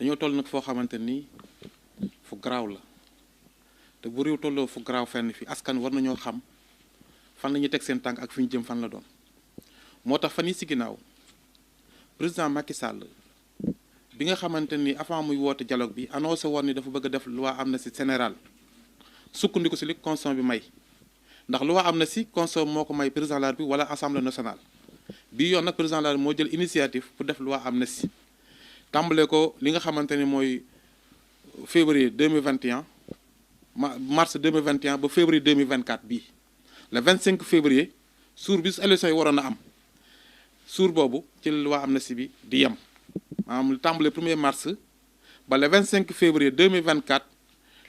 dañoo toll nag foo xamante ni fu garaaw la te bu réew tolloo fu garaaw fenn fi askan war nañoo xam fan la ñuy teg seen tànk ak fi ñu jëm fan la doon. moo tax fan yi si ginnaaw président Macky Sall bi nga xamante ni avant muy woote dialogue bi annoncé woon ni dafa bëgg a def loi amnistie générale sukkandiku si li constitution bi may ndax loi amnistie constitution moo ko may président de la République wala assemblée nationale. bii yoon nag président de la République moo jël initiative pour def loi amnistie tàmbale ko li nga xamante ni mooy février 2021 mars 2021 ba février 2024 bii le 25 février jour bi su élection yi waroon a am jour boobu ci loi amnistie bi di yem maanaam lu tàmbale 1er mars ba le 25 février 2024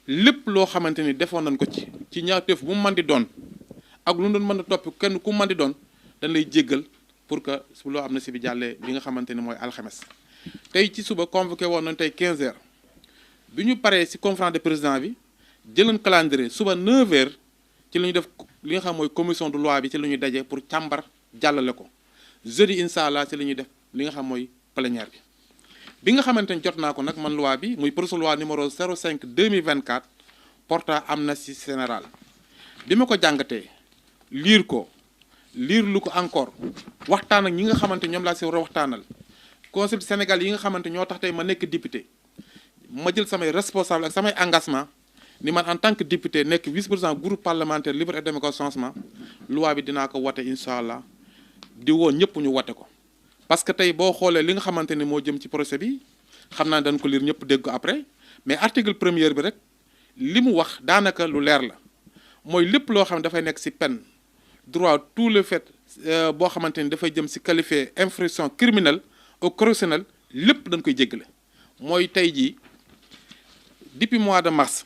lépp loo xamante ni defoon nañ ko ci ñaawteef bu mu mën di doon ak lu doon mën a topp kenn ku mën di doon dañ lay jéggal pour que su loo amnistie bi jàllee li nga xamante ni mooy alxames. tey ci suba convoqué woon nañ tey 15h bi ñu paree si conférence de président bi jëlan calendrier suba 9h ci la ñu def li nga xam mooy commission de loi bi ci la ñuy daje pour càmbar jàllale ko jeudi incha allah ci la ñuy def li nga xam mooy plénière bi nga xamante ni jot naa ko nag man loi bi muy projet de loi numéro 05 2024 portant amnistie générale bi ma ko jàngatee liir lu ko encore waxtaan ak ñi nga xamante ñoom laa si war a waxtaanal consul Sénégal yi nga xamante ñoo tax tey ma nekk député ma jël samay responsable ak samay engagement ni man en tant que député nekk vice-président groupe parlementaire libre et démocratique changement loi bi dinaa ko wote incha allah di woon ñëpp ñu wote ko. parce que tey boo xoolee li nga xamante ni moo jëm ci procès bi xam naa dañ ko lire ñëpp dégg ko après mais article premier bi rek li mu wax daanaka lu leer la mooy lépp loo xam ne dafay nekk ci peine droit tout le fait boo xamante ni dafay jëm ci qualifié infraction criminelle au correctionnel lépp dañ koy jéggale mooy tey jii depuis mois de mars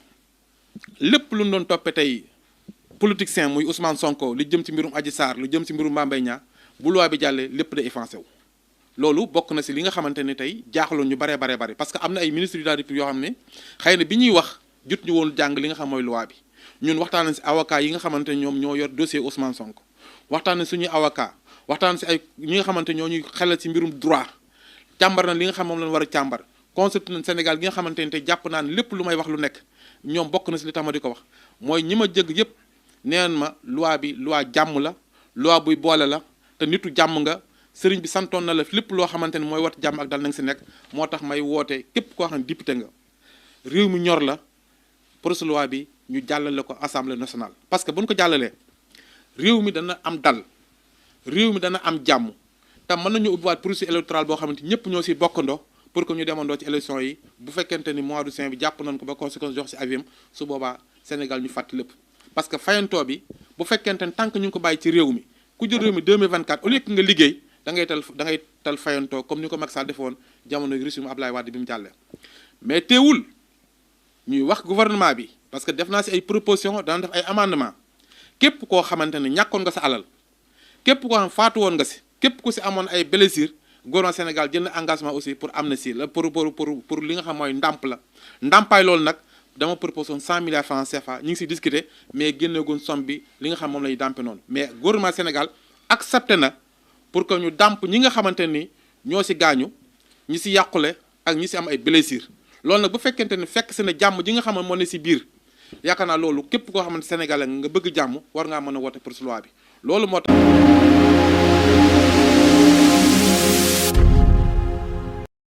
lépp lu ñu doon toppee tey politicien muy Ousmane Sonko lu jëm ci mbirum Adji Sarr lu jëm ci mbirum Mame Mbaye Niang bu loi bi jàllee lépp day effacé wu. loolu bokk na ci li nga xamante ni tey jaaxaloon ñu baree parce que am na ay ministres de la République yoo xam ne xëy na bi ñuy wax jot ñu woon jàng li nga xam mooy loi bi ñun waxtaan nañ ci avocat yi nga xamante ne ñoom ñoo yor dossier Ousmane Sonko waxtaan nañ suñuy avocat waxtaan ci ay ñi nga xamante ñoo ñuy xelal ci mbirum droit càmbar na li nga xam moom lañ war a càmbar consulté nañ Sénégal gi nga xamante ni tey jàpp naa ne lépp lu may wax lu nekk ñoom bokk na ci li tax ma di ko wax mooy ñi ma jëgg yëpp neen ma loi bi loi jàmm la loi buy boole la te nitu jàmm nga sëriñ bi santoon na la lépp loo xamante ni mooy wat jàmm ak dal na nga ci nekk moo tax may woote képp koo xam ne député nga réew mi ñor la projet loi bi ñu jàllale ko assemblée nationale. parce que bu ñu ko jàllalee réew mi dana am dal réew mi dana am jàmm te mën nañu ubbiwaat processus électoral boo xamante ñëpp ñoo ci bokkandoo pour que ñu demandoo ci élection yi bu fekkente ni mois de juin bi jàpp nañ ko ba conséquence jox ci aviam su boobaa Sénégal ñu fàtt lépp. parce que fayantoo bi bu fekkente ni tant que ñu ngi ko bàyyi ci réew mi ku jël réew mi 2024 au lieu que nga liggéey da ngay tal fayantoo comme ni ko Macky Sall defoon jamono régime Abdoulaye Wade bi mu jàllee. mais teewul ñuy wax gouvernement bi parce que def naa ci ay proposition dana def ay amendement képp koo xamante ne ñàkkoon nga sa alal képp koo xam faatu woon nga ci képp ku ci amoon ay blessures gouvernement Sénégal jël na engagement aussi pour amnistie la pour li nga xam mooy ndàmp la ndàmpaay loolu nag dama proposition 100 milliards francs CFA ñu ngi ci discuter mais génneegun somme bi li nga xam moom la ñuy dàmpe noonu mais gouvernement Sénégal accepté na pour que ñu dàmp ñi nga xamante ni ñoo ci gaañu ñi ci yàqule ak ñi ci am ay blessures loolu nag bu fekkente ne fekk ci ne jàmm ji nga xam ne moo ne ci biir yaakaar naa loolu képp koo xamante Sénégalais nga bëgg jàmm war ngaa mën a wote pour loi bi loolu moo tax